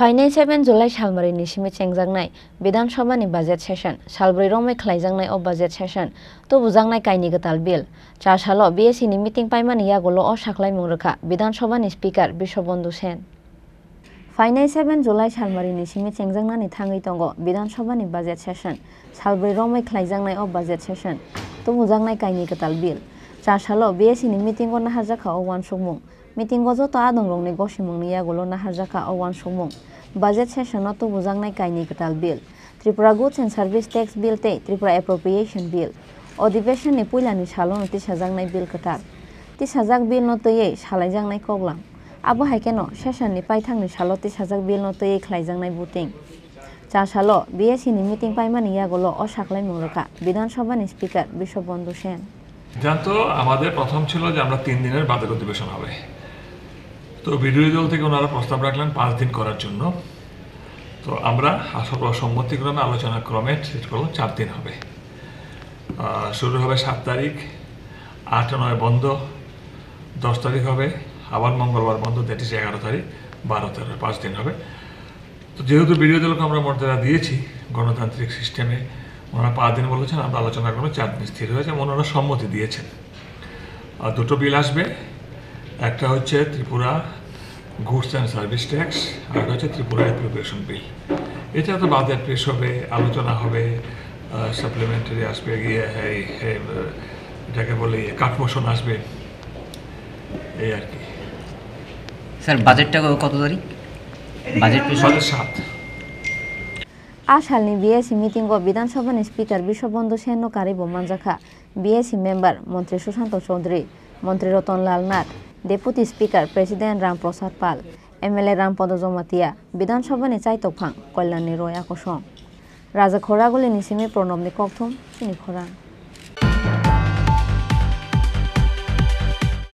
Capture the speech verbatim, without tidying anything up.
Phainai seven July salmarini simi chengjaknai Bidhan Sabhani budget session, salbrwi romwi khlaijaknai o budget session, tubujaknai kaini kwtal bill. Char salo B S C ni meeting paimani yagulo o saklaimung rwkha Bidhan Sabhani Speaker Biswabandhu Sen. Phainai seven July salmarini simi chengjaknani thangwi tongo Bidhan Sabhani budget session, salbrwi romwi khlaijaknai o budget session, tubujaknai kaini kwtal bill. Char salo B S C ni meeting o naharjakha o uansukmung. Meeting o joto adongrokni gosimungni yagulo naharjakha o uansukmung. Budget session o tubujaknai kaini kwtal bill, Tripura Goods and Service Tax Bill tei Tripura Appropriation Bill. Adhibeshon ni puilani salono tisajaknai bill kwtal. Tisajak bill no twiwi salaijaknai koklam. Abo hai kheno session ni paithakni salo tisajak bill no twiwi khlaijaknai voting. Char salo B S C ni meeting paimani yagulo o saklaimung rwkha Bidhan Sabhani Speaker Biswabandhu Sen. সিদ্ধান্ত আমাদের প্রথম ছিল যে আমরা তিন দিনের বাজেট অধিবেশন হবে। তো বিরোধী দল থেকে ওনারা প্রস্তাব রাখলেন পাঁচ দিন করার জন্য। তো আমরা সর্বসম্মতিক্রমে, আলোচনা ক্রমে ঠিক করলাম চার দিন হবে। আহ, শুরু হবে সাত তারিখ, আট নয় বন্ধ, দশ তারিখ হবে, আবার মঙ্গলবার বন্ধ, দ্যাট ইজ এগারো তারিখ, বারো তেরো, পাঁচ দিন হবে। তো যেহেতু বিরোধী দলকে আমরা মর্যাদা দিয়েছি গণতান্ত্রিক সিস্টেমে, ওনারা পাঁচ দিন বলেছেন, আমরা আলোচনা করবো, চার দিন স্থির হয়েছে এবং ওনারা সম্মতি দিয়েছেন। আর দুটো বিল আসবে, একটা হচ্ছে Tripura goods and service tax, আর একটা হচ্ছে ত্রিপুরা অ্যাপ্রোপ্রিয়েশন বিল। এটা তো বাজেট পেশ হবে, আলোচনা হবে, সাপ্লিমেন্টারি আসবে, গিয়ে এই, এই, আহ, এটাকে বলে কাট মোশন আসবে, এই আর কি। স্যার, বাজেটটা কত তারিখ? বাজেট পেশ হবে? বাজেট সাত। A salni B S C meeting o Bidhan Sabhani Speaker Biswabandhu Sen no karwi bo manjakha B S C member Montri Sushanto Chowdhury, Montri Ratan Lal Nath, Deputy Speaker President Ram Prasad Pal, M L A Rampada Jamatia, Bidhan Sabhani chaitokphang Kalyanni Roy Akosong. Raja Khoragulini simi Pranabni kokthum chini khorang.